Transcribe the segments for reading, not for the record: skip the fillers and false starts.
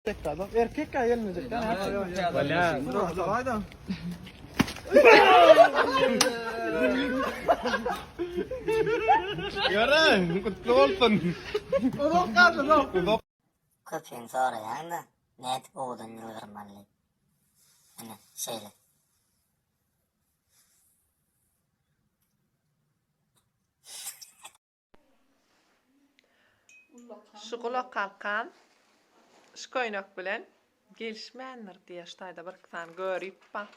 Erkek gelmeyecek. Bolýar. Ýöre, gutly bolsun. Uzak galdy, uzak. Uzak. Köpüň soraýaň-da, nädip owadan ýylgyrmaly diýip. Ine, şeýle. Şu gulak halkam şu köýnek bilen gelişmändir diýýär şu taýda bir iki sany görip bar.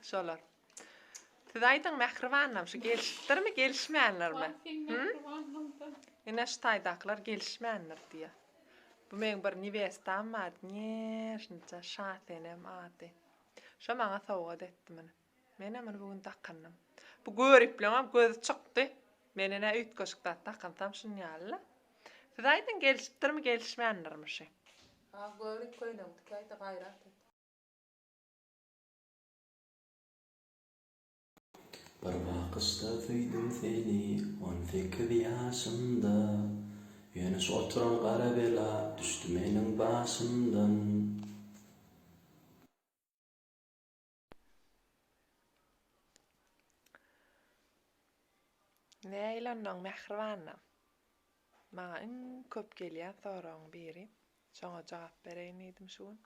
Şolar. Siz aýdyň mähribanlarym şu gelişipdirmi gelişmändirmi? Ine şu taýdakylar gelişmändir diýýär. Bu meň bir newestam bardy nježnyja Şasenem ady. Şo maňa sowgat etdi muny. Menem muny bu gün dakyndym. Bu göripleňem gözi çykdy. Men ene üýtgeşik zat dakynsam şun ýaly-la. Siz aýdyň gelişipdirmi gelişmändirmi şy? Ha görip köýnegiňi tikäýde gaýrat et. Bir bakyşda söýdüm seni on sekiz ýaşymda Ýöne şu oturan gara bela düşdi meniň başymdan. Nähili onnoň mähribanam? Maňa iň köp gelýän soragyň biri. Şoňa jogap bereýin diýdim şu gün.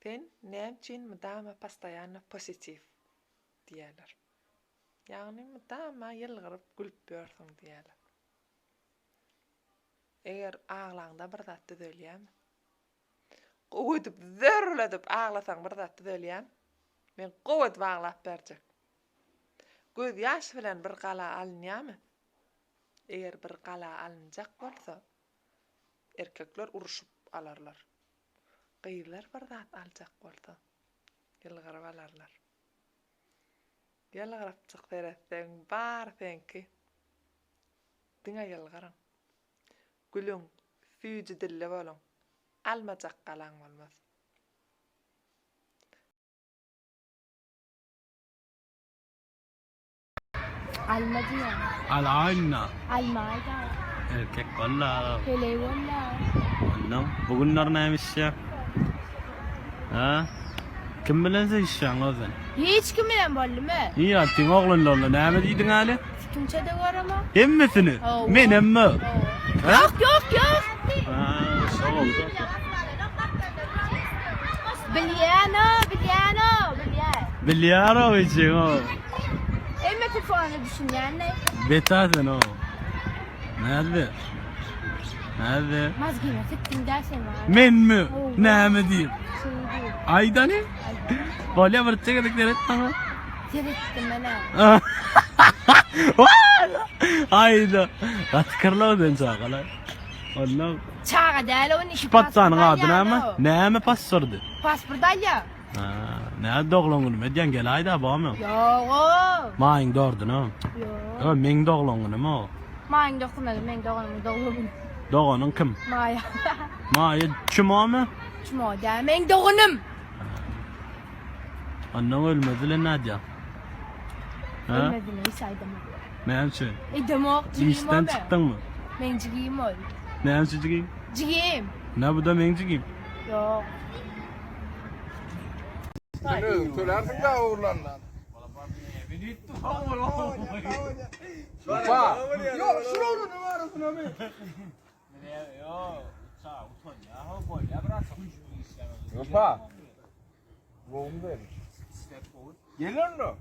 Sen näme üçin mydama postoýanno positiw diýýärler. Ýagny mydama ýylgyryp gülüp ýörsüň diýýärler. Eger aglaňda bir zat düzelýärmi? Gowy edip zörledip aglasaň bir zat düzelýämi? Men gowy edip aglap berjek. Göz ýaş bilen bir gala alynýamy? Eger bir gala alynjak bolsa, erkekler uruşyp alarlar. Gyzlar bir zat aljak bolsa, ýylgyryp alarlar. Ýylgyrypjyk seretseň, bary seňki. Diňe ýylgyryň. Gülüň, süýji dilli boluň. Almajak galaň bolmaz. Alma diýýän. Alaýyn-da. Alma aýda. Erkek walla. Heleý walla. Onnoň bu günler näme işýäň? Ha? Kim bilen söýüşýäň o sen? Hiç kim bilen boldumy? Niýe aýtdyň oglanlarla näme diýdiň häli? Kimçe-de göremok. Hemmesini? Hawa. Menemmi? Hawa. Ýok, ýok, ýok. Ha, şo boldy. Bilýän-o, bilýän-o, bilýän. Bilýär-o biçiň-o. Hemme telefona düşünýän-le. Beta sen-o. Näddi? Näddi? Mazgyna sikdiň dä sen maňa. Menmi? Näme diýip? Şuny diýip. Aýdany? Bolýa bir çekedik seret maňa. Seretdim menä. Aýda. Gaty kyrlaw sen çagalar. Ondan Çaga däl o indi. Şu patsanyň ady näme? Näme paspordy? Pasport alýa. Ha, näme doglan günüm edýän gel aýda barmy? Ýok. Maýyň dördüne. Ýok. Ýok, meň doglan günüm o. Maýyň dokuzynda meň doganymyň doglan güni. Doganyň kim? Maýa. Maýa çumomy? Çumo däl, meň doganym. Ondan ölmez bilen nädýär? Ha? Ölmezine hiç aýdamok. Näme üçin? Eýdemok, jigim Işden çykdyňmy? Meň jigim ol. Näme üçin jigim? Jigim. Ne bu da meň jigim? Ýok. Sen özüň tölersiň da ogurlandan. Ýok, şular numarasyna mı? Wepa. Gowumy berin. Gel onda.